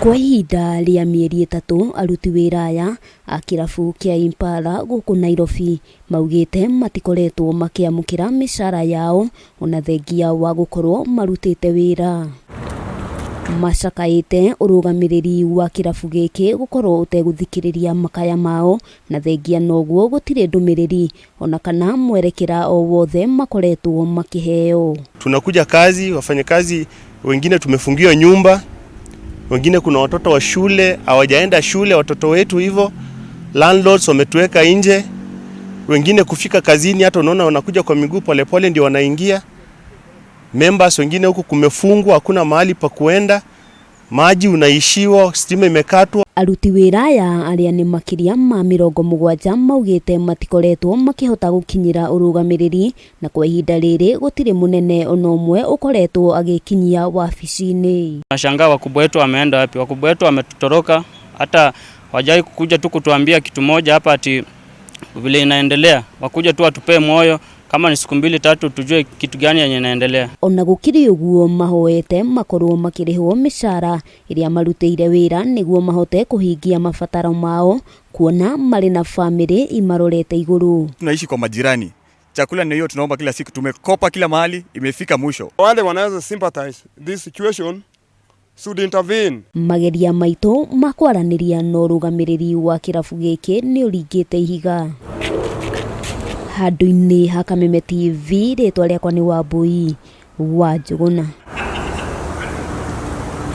Kwa ihinda rĩa mĩeri ĩtatũ aruti wĩra aya a kĩrabu kĩa Impala gũkũ Nairobi maugĩte matikoretwo makĩamũkĩra mĩcara yao ona thengia wa gũkorwo marutĩte wĩra. Macakaĩte ũrũgamĩrĩri wa kĩrabu gĩkĩ gũkorwo ũtegũthikĩrĩria makaya mao na thengia noguo gũtirĩ ndũmĩrĩri ona kana mwerekera o wothe makoretwo makĩheo. Tunakuja kazi, wafanyakazi wengine tumefungiwa nyumba, wengine kuna watoto wa shule hawajaenda shule, watoto wetu hivyo, landlords wametuweka nje, wengine kufika kazini hata unaona wanakuja kwa miguu polepole ndio wanaingia. Members wengine huku kumefungwa, hakuna mahali pa kuenda, maji unaishiwa, stima imekatwa. Aruti wĩra aya arĩa nĩ makĩria ma 70 maugĩte matikoretwo makĩhota gũkinyĩra ũrũgamĩrĩri na kwa ihinda rĩrĩ gũtirĩ mũnene ona ũmwe ũkoretwo agĩkinyia wabici-inĩ. Nashangaa wakubwa wetu wameenda wapi? Wakubwa wetu wametutoroka, hata hawajai kukuja tu kutuambia kitu moja hapa ati vile inaendelea. Wakuja tu watupee moyo, kama ni siku mbili tatu, tujue kitu gani yenye inaendelea. Ona gũkĩrĩ ũguo mahoete makorwo makĩrĩhwo mĩcara ĩrĩa marutĩire wĩra nĩguo mahote kũhingia mabataro mao kuona marĩ na bamĩrĩ imarorete igũrũ. Tunaishi kwa majirani, chakula ni hiyo tunaomba kila siku, tumekopa kila mahali, imefika mwisho. Wale wanaweza sympathize this situation should intervene. Mageria maitũ ma kwaranĩria na ũrũgamĩrĩri wa kĩrabu gĩkĩ nĩ ũringĩte ihiga. Handũ-inĩ ha Kameme TV, rĩtwa rĩakwa nĩ Wambui wa Njũgũna.